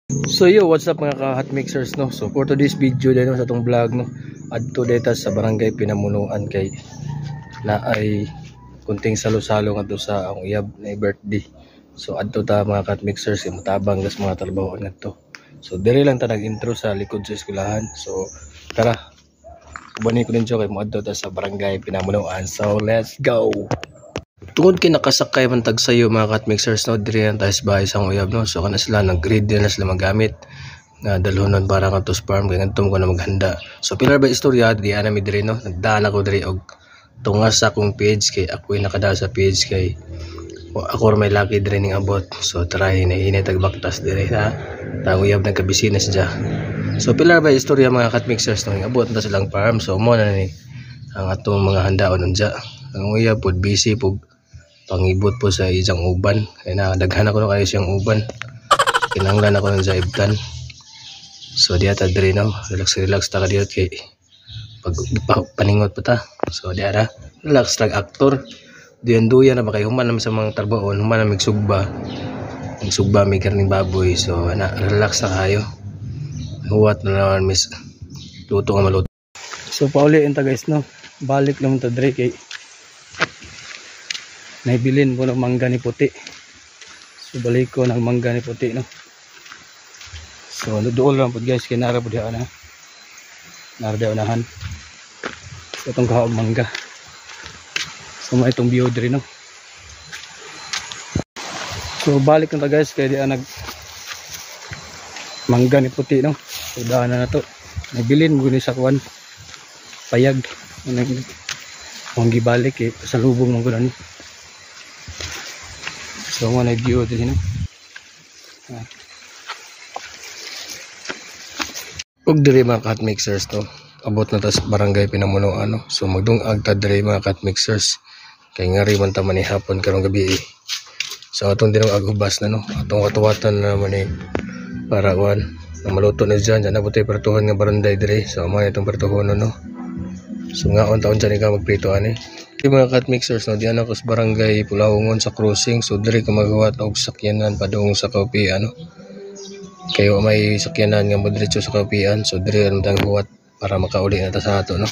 So yo, what's up, mga ka-hot mixers, no? So for today's video din sa atong vlog, no, adto dito sa Barangay Pinamunuan kay na ay kunting salo-salo ngadto sa akong iyab na birthday. So adto ta, mga ka-hot mixers, kay mutabang tas mga trabaho ngadto. So dire lang ta nag-intro sa likod sa eskwelahan. So tara. Ubani ko ninyo kay moadto ta sa Barangay Pinamunuan. So let's go. Tungod kay nakasakay man tag sayo, mga ka-hot mixers, no, diri lang tayo sa bahay sa uyab, no. So kana sila nag-ready na sila magamit nga dalhonon para ngadto sa farm kay ngadto ko na maghanda. So pilar ba istorya di ana mi diri, no. Nagdaan ako diri og tungas sa akong page kay ako'y nakadala sa page kay ako ra may laki diri ning abot. So tara, hinay-hinay tag baktas diri ha. Tang uyab nagkabisi na siya. So pilar ba istorya, mga ka-hot mixers, no, abot na silang farm. So mo na ni ang atong mga handaon unja. Ang uyab pod busy pug pangibot po sa isang uban kaya na daghan ako no kayo siyang uban, kinahanglan ako ng jaibtan. So diya ta diri, no, relax relax ta ka diya kay pag paningot pa ta. So diya ra, relax tag aktor, duyan duyan na ba kay human naman sa mga trabaho, human na migsugba, migsugba may karning baboy. So ana, relax na kayo, huwat na naman mis luto nga maluto. So pauli ta, guys, no, balik naman ta diri kay naibilin mo ng mangga ni Puti. So balik ko ng mangga ni Puti, no. So dool lang po, guys, kay nara po diha na. Nara diha unahan. So itong kahaog mangga. So may itong view diri, no. So balik na ta, guys, kay diha nag mangga ni Puti, no. So daan na to. Naibilin mo ni sa kuan. Payag. Ang gibalik eh sa lubong man ko ni. So mo na view din, no. Ah. Ug diri, mga ka-hot mixers, no. Abot na ta sa Barangay Pinamunuan, no. So magdungag ta diri, mga ka-hot mixers. Kay ngari man ta manihapon karong gabi eh. So atong dinungag hubas na, no. Atong katuwatan na naman eh para kuan na maluto na dyan. Diyan na po tayo prituhan nga barangay diri. So mo itong prituhon, no. So ngaon taon dyan ikaw magprito ani. Yung mga ka-hot mixers, no, diyan ako sa Barangay Pulaungon sa crossing. So diri ka maghuwat og sakyanan padung sa Kaupian, no. Kayo may sakyanan nga mo diretso sa Kaupian. So diri ang tang huwat para makauli na ta sa ato, no.